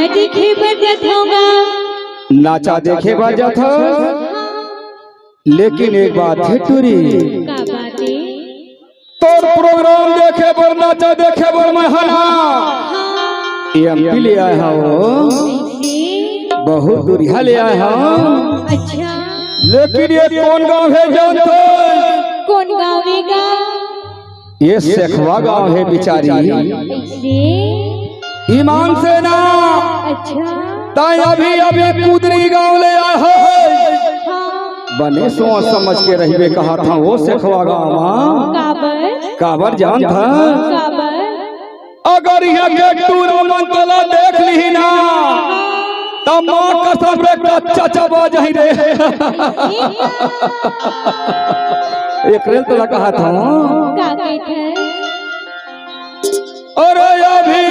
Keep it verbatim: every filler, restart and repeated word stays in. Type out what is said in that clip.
देखे बर जाथों गा। नाचा देखे बर जाथो। लेकिन एक बात हे टूरी, का बात हे? तोर प्रोग्राम देखे बर, नाचा देखे बर मैं हना एमपी ले आए हव, कैसे? बहुत दूरिहा ले आए हव। अच्छा। लेकिन ये कौन गांव हे जानथो? कौन गांव हे गा? ये सेखवा गांव हे बिचारी। कैसे? ईमान से ना, अच्छा। तैं अभी अभी कुदरी गांव ले आए हव। हाँ। बने सोच समझ के रहिबे कहत हव ओ सेखवा गांव मा। काबर? काबर जानथस? काबर? अगर इहाँ के टूरा मन तोला देख लिही ना, त माँ कसम रे कच्चा चबा जाही रे। एकरे ल तोला कहत हव। का कहत हे? अरे अभी